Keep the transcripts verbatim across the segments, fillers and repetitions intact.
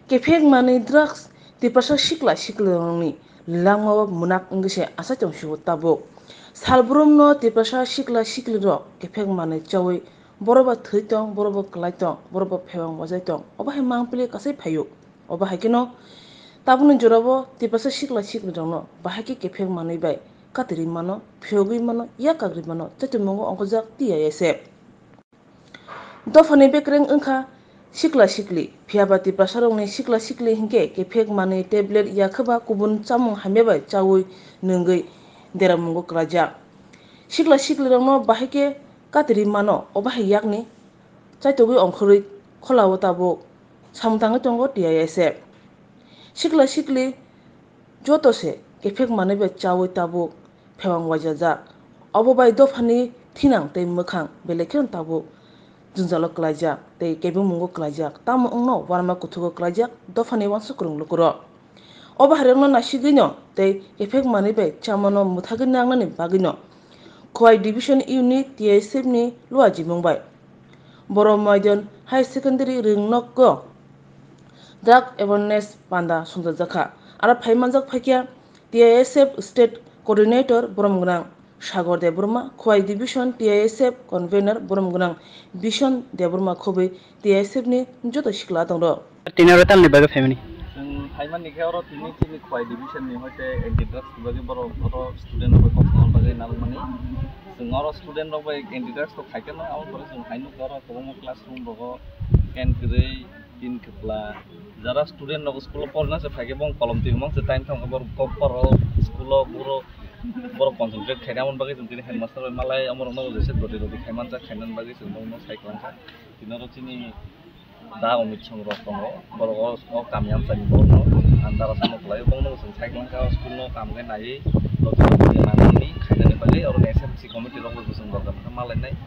Kephek manwi drugs Tiprasa sikla siklirokni langmao munak wngwi se achai tong sio tabuk. Salbrumno Tiprasa sikla siklirok kephek manwi chaui borok bo thwi tong, borok bo kwlai tong, borok bo phewang wajai tong, obo hai mangpili kasai phaio. Obo hai kheno tabukni jorao Tiprasa sikla siklirokno bahai khe kephek manwi bai katirwi mano, phiyogwi mano, yakagwi mano, chaitokmungo ongkhorjak T I S F. Dophani bekreng wngkha sikla sikli, phiyaba Tiprasarokni sikla sikli hinkhe kephek manwi tablet yakhe ba kubun chamung hamya bai chaui nwngwi deramungo kwlaijak. Sikla siklirokno bahai khe katirwi mano, obo hai yakni chaitogwi ongkhorwi kholao tabuk samung tangwi tongo T I S F. Sikla sikli joto se kephek manwi bai chaui tabuk phewang waijajak. Obo bai dophani thinang tei mwkhang belai kheno tabuk jwngjalo kwlaijak tei kebengmungo kwlaijak. Tamo wngno uanama kuthugo kwlaijak dophani uansuk kwrwng lukurok. Obo hairokno nasigwino tei kephek manwi bai chamano mwthagwi nangnani bagwino Khowai Division Unit T I S F ni luajimung bai Boro Moidon High Secondary ringnogo drug awareness panda songchajakha. Aro phaimanjak phaikha T I S F State Coordinator Boromgwnang Sagar Debbarma, Khowai Division T I S F Convener Boromgwnang Bison Debbarma khobwi T I S F ni joto sikla tongrok. Tini oro tamni bagwi phaimani? Chwng phaimani khe oro tini chini Khowai Division ni hoite anti drugs ni bagwi borok oro student rok bai kok sana bagwi nangmani. Chwng oro student rok bai anti drugs rok khaikhe no, aboni pore chwng hai nukha oro kwbangma classroom rogo fan kwrwi, tin kwpla. Jara student rok school o porna se phaikhe bong kolom twi mang se time thang khe borok kok paro school o buro borok concentrate khaina, aboni bagwi chwng tini headmaster bai malai amorok no jesa doti doti khaimanjak, khainani bagwi chwng bongno sai kwlangkha. Tini oro chini da Omit Song rok tongo, borok o, o kami amchaini borokno andar aswkno kwlaio, bongno bo chwng cycle wngkha, o school no kaham khe naiwi, logi logi khe nangmani khainani bagwi oro S M C committee rok bo chwng dorkar kha ma lainai.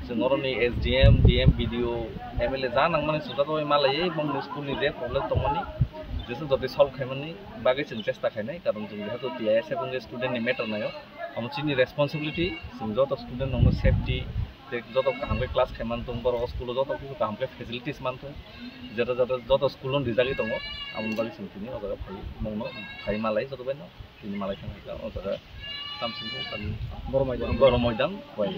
Chwng oroni S D M, D M, B D O, M L A ja nangmani chwng joto bai ma laiwi, bongni school ni je problem tongmani, jeswk jotoi solve khaimani bagwi chwng chesta khainai, karon chwng jehetu T I S F wngwi student ni matter naio, omo chini responsibility, chwng joto student rokno safety, tei joto kaham khe class khai man thung, borok o school o joto khe kaham khe facilities man thung, jeta jeta joto school no rijagwi tongo, aboni bagwi chwng tini o jaga phai mungno phai malai joto bai no tini malai thang kha o jaga tamsing khe Boro Moidang. Boro Moidang bai.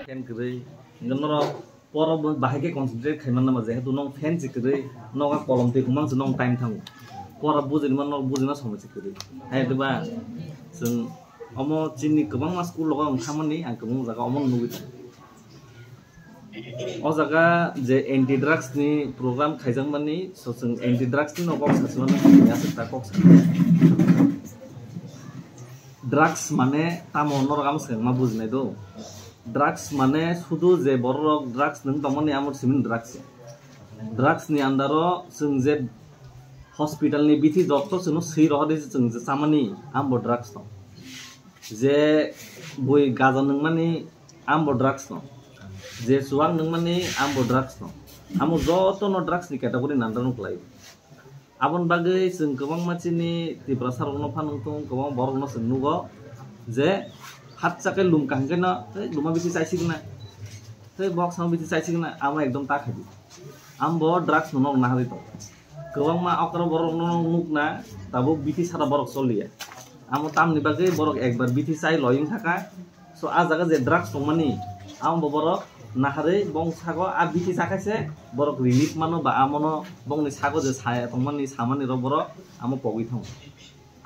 Fan kwrwi, norok poro bo bahai khe concentrate khai man nama, jehetu nong fan se kwrwi, nogo kolom twi hwnmang se nong time thango, pora bujinma nok bujinma somoi se kwrwi, hai diba chwng. Omo chini kwbangma school rogo wng thamani ang kwbangma jaga omo nugwi tongo. O jaga je anti drugs ni program khaijakmani, so chwng anti drugs ni no kok sachi mano, aswk ta kok sachi. Drugs mane tamo norok amo swkang ma bujinai do. Drugs mane sudu je borok drugs nwng tongmani amo simi drugs. Drugs ni andaro chwng je hospital ni bithi doctor chwngno swi rohor di chwng je chamani ambo drugs tong. Je bui gaja nungmani ambo drugs no, je chuwak nungmani ambo drugs no, amo joto no drugs ni category nandar no kwlai. Aboni bagwi chwng kwbangma chini Tiprasa rokno phano wng tongo, kwbangma borok no chwng nugo je hatsa khe lum kaham khe no, "Tei luma bithi chaisigna, tei bok samo bithi chaisigna," amo ekdom ta khaidi. Ambo drugs no nog naharwi tongo. Kwbangma okra borok no nukna tabuk bithi sara borok choliya. Amo tamni bagwi borok ekbar bithi chai loyung thaka. So a jaga je drugs tongmani, amo bo borok naharwi bong sago a bithi chakhaise borok relief mano ba amono bongni sago je saya tongmani samani rok borok amo pogwi thango.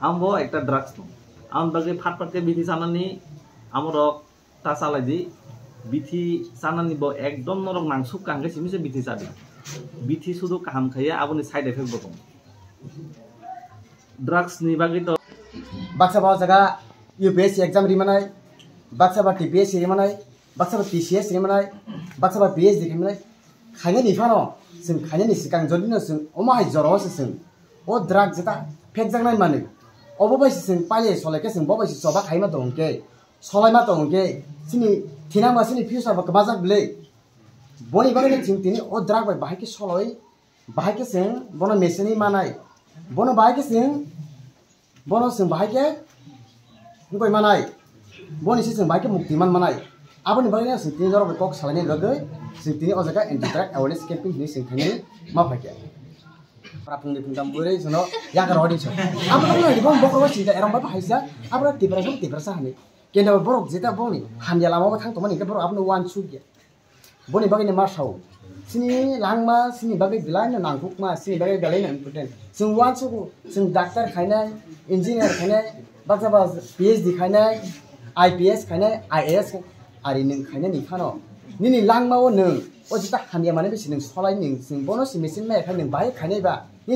Amo bo ekta drugs tong. Amo bagwi phat phat khe bithi chanani amorok ta chalai di, bithi chanani bo ekdom norok nangsuk kaham khe simi se bithi chadi. Bithi sudu kaham khaiya, aboni side effect bo tongo. Drugs ni bagwi to baksa ba o jaga U P S C exam rimanai, baksa ba T P S C rimanai, baksa ba T C S rimanai, baksa ba P H D rimanai. Khainani phano chwng khainani swkang jodi no chwng omo hai jora o se chwng o drug jeta phekjaknai manwi, obo bai se chwng pailai solai khe chwng bo bai se choba khaima tong khe, solaima tong khe chini thinang ba chini future bo kwbajak bwlwi. Boni bagwi no chwng tini o drug bai bahai khe soloi, bahai khe chwng bono mesenwi manai, bono bahai khe chwng Bono chwng bahai khe wngwi manai, boni se chwng bahai khe mukti man manai. Aboni bagwi no chwng tini norok bai kok salaini bagwi chwng tini o jaga anti drug awareness campaign hinwi chwng khainani ma phaikha. Para pungni pungtam bwrwi sono yakar hodi so. Abo no ni bong bokro sinta erong ba haisa. Abo Tiprasa Tiprasa hani. Kenda borok jeta bongni hamya lama bo thang tongmani ke borok abono wan suk ya. Boni bagwi ni ma sao. Sini langma sini bagwi belai no nangkukma sini bagwi belai no important. Sing wan suku sing doctor khainai, engineer khainai, baksa ba P H D khainai, I P S khainai, I A S ari nung khainai ni phano. Nini langma o nung o jeta hamya mane bisi nung solai nung sing bono si machine mai khai nung bai khainai ba.